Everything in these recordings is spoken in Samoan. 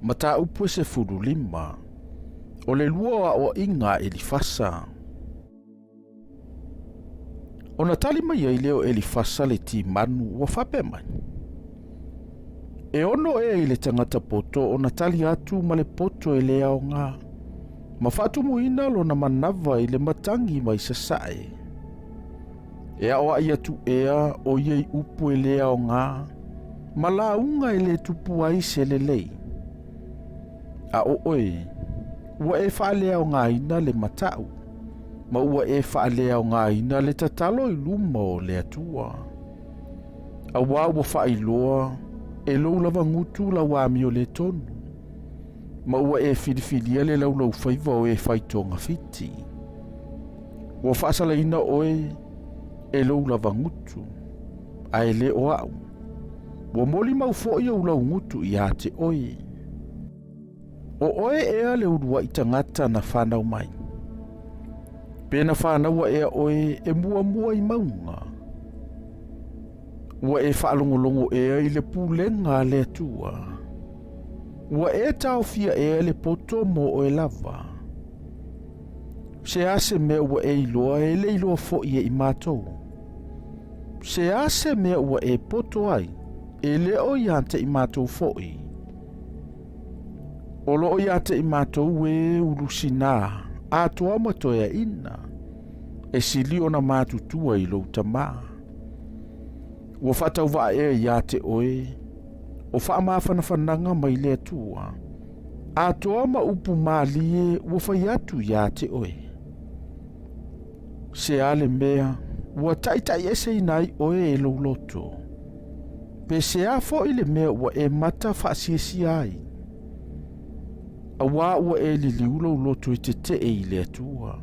Mataupu e 15, O le lua o aoaiga a Elifasa. Ona tali mai ai lea o Elifasa le Timanu ua faapea mai, E ono ea i le tagata poto ona tali atu ma le poto e le aoga, ma faatumuina lona manava i le matagi mai sasae. E aoai atu ea o ia i upu e le aoga, ma lauga e le tupu ai se lelei. A o oe, ua e faaleaogaina le matau, ma ua e faaleaogaina le tatalo i luma o le Atua. Auā ua faailoa e lou lavagutu lau amio le tonu, ma ua e filifilia le laulaufaiva o e fai togafiti. Ua faasalaina oe e lou lavagutu, ae le o au. Ua molimau foi ou laugutu ia te oe. O oe ea le uluai tagata na fanau mai? Pe na fanaua ea oe e muamua i mauga? Ua e faalogologo ea i le pulega a le Atua? Ua e taofia ea le poto mo oe lava? Se a se mea ua e iloa e le iloa foi e i matou? Se a se mea ua e poto ai e le o ia te i matou foi? O lo o ia te i matou e ulusinā atoa ma toeaina, e sili ona matutua i lou tamā. Ua faatauvaa ea ia te oe o faamafanafanaga mai le Atua, atoa ma upu malie ua fai atu ia te oe. Se a le mea ua taitaieseina ai oe e lou loto? Pe se a foi le mea ua e mata faasiasia ai? Auā ua e liliu lou loto e tetee i le Atua,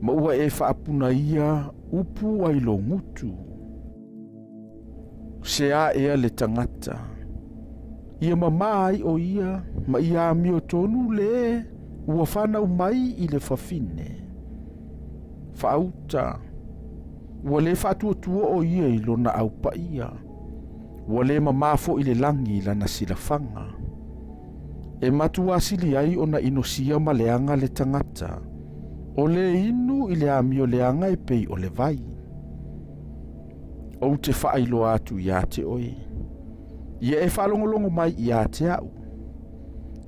ma ua e faapunaia upu ai lou gutu. Se a ea le tagata, ia mamā ai o ia ma ia amio tonu le ua fanau mai i le fafine. Faauta, ua le faatuatua o ia i lona au paia, ua le mamā foi le lagi i lana silafaga. E matua sili ai ona inosia ma leaga le tagata, o le inu i le amio leaga e pei o le vai. Ou te faailoa atu ia te oe, ia e faalogologo mai ia te au.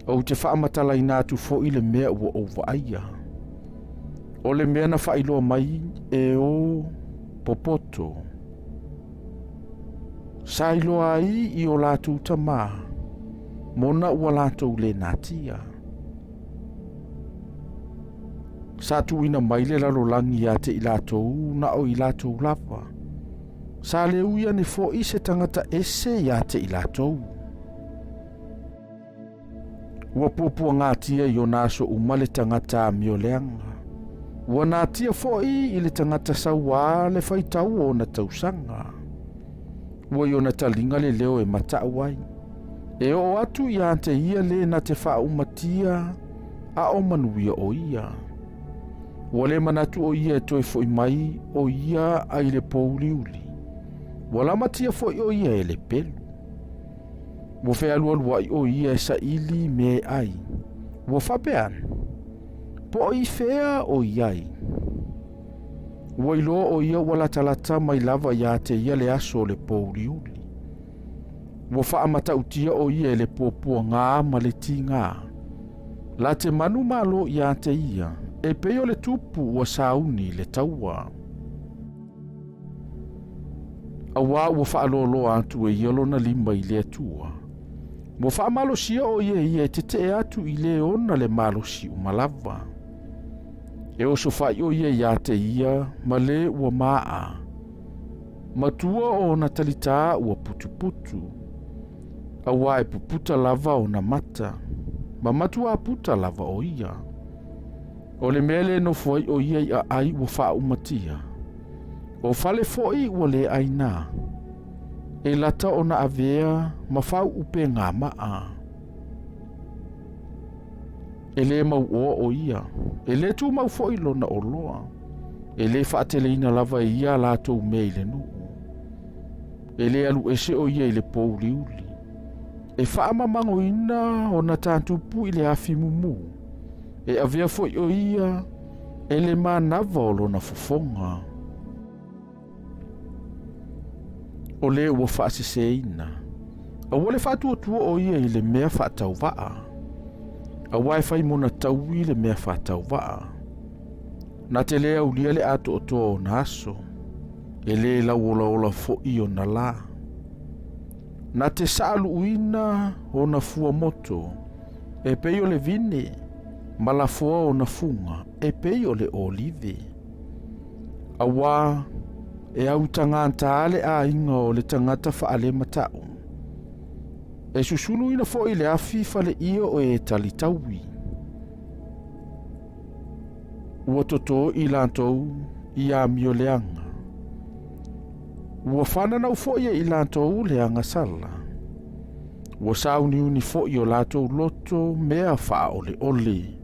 Ou te faamatalaina atu foi le mea ua ou vaaia. O le mea na faailoa mai e o popoto. Sa iloa ai i o latou tamā, mona ua latou le natia. Sa tuuina mai le lalolagi ia te i latou na o i latou lava. Sa le ui ane foi se tagata ese ia te i latou. Ua puapuagatia i ona aso uma le tagata amio leaga. Ua natia foi i le tagata sauā le faitau o ona tausaga. Ua i ona taliga le leo e matau ai. E oo atu ia te ia le na te faaumatia a o manuia o ia. Ua le manatu o ia e toe foi mai o ia ai le pōuliuli. Ua lamatia foi o ia e le pelu. Ua fealualuai o ia e saili mea e ai. Ua faapea ane, Po o i fea o i ai? Ua iloa o ia ua latalata mai lava ia te ia le aso o le pōuliuli. Ua faamatautia o ia e le puapuagā ma le tigā. La te manu malo ia te ia, e pei o le tupu ua sauni i le taua. Auā ua faaloaloa atu e ia lona lima i le Atua. Ua faamalosia o ia ia e tetee atu i le ona le malosi uma lava. E osofai o ia ia te ia ma le ua maa. Matua o ona talitā ua putuputu. Auā e puputa lava ona mata, ma matuā puta lava o ia. O le mea le nofo ai o ia i aai ua faaumatia. O fale foi ua le ainā. E lata ona avea ma faauupe gamaa. E le mauoa o ia, e le tumau foi lona oloa. E le faateleina lava e ia a latou mea i le nuu. E le alu ese o ia i le pōuliuli. E faamamagoina ona tatupu i le afi mumu, e avea foi o ia e le manava o lona fofoga. O le ua faaseseina, aua le faatuatua o ia i le mea faatauvaa, auā e fai mona taui le mea faatauvaa. Na te lē aulia le atoatoa o ona aso, e lē lauolaola foi ona lā. Na te saaluuina ona fuamoto, e pei o le vine, ma lafoa ona fuga, e pei o le olive. Auā e autagata le aiga o le tagata faalemata'u, e susuluina foi le afi faleia o e talitaui. Ua totō i latou i amio leaga, ua fananau foi e i latou le agasala, ua sauniuni foi o latou loto mea faaoleole.